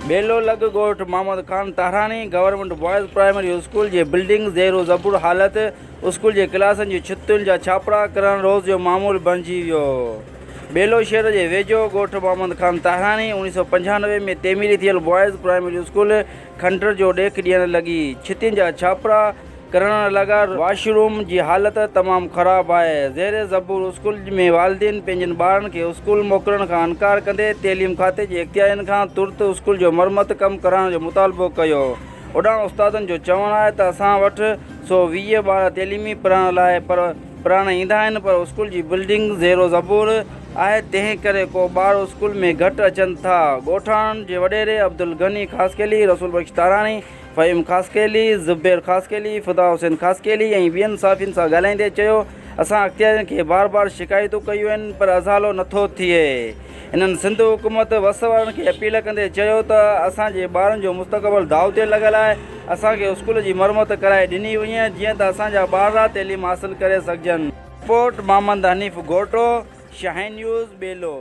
ٻيلو لڳ ڳوٺ Muhammad Khan Tahrani government boys primary school جي بلڊنگ زير و زبر حالت، اسڪول جي ڪلاسن جي ڇتين جا ڇاپڙا ڪرڻ روز جو معمول بڻجي ويو. ٻيلو شهر جي ويجهو ڳوٺ محمد خان طاهراڻي 1995 ۾ تعميري ٿيل بوائز پرائمري اسڪول کنڊر جو ڏيک ڏيڻ لڳي، ڇتين جا ڇاپڙا ڪرڻ لڳا، واش روم جي حالت تمام خراب آهي، زير زبور اسڪول ۾ والدين پنهنجن ٻارن کي اسڪول موڪلڻ کان انڪار ڪندي تعليم کاتي جي اختيارين کان ترت اسڪول جو مرمت ڪم ڪرائڻ جو مطالبو ڪيو. هوڏانهن استادن جو چوڻ آهي ته اسان وٽ 120 ٻار تعليمي پڙهڻ لاء پڙهڻ ايندا آهن پر اسڪول جي بلڊنگ زير و زبور آهي تنهن ڪري ڪو ٻار اسڪول ۾ گهٽ اچن ٿا. ڳوٺاڻن جي وڏيري عبدالغني خاصخيلي، رسول بخش تاراڻي، فهيم خاصخيلي، زبير خاصخيلي، فدا حسين خاصخيلي ۽ ٻين صحافين سان ڳالهائيندي چيو اسان اختيارين کي بار بار شڪايتون ڪيون آهن پر ازالو نٿو ٿئي. هنن سنڌ حڪومت وس وارن کي اپيل ڪندي چيو ته اسان جي ٻارن جو مستقبل داء تي لڳل آهي اسان کي اسڪول جي مرمت ڪرائي ڏني وڃي جيئن ته اسان جا ٻارڙا تعليم حاصل ڪري سگهجن. رپورٽ، محمد حنيف گهوٽو، شاهين نيوز، ٻيلو.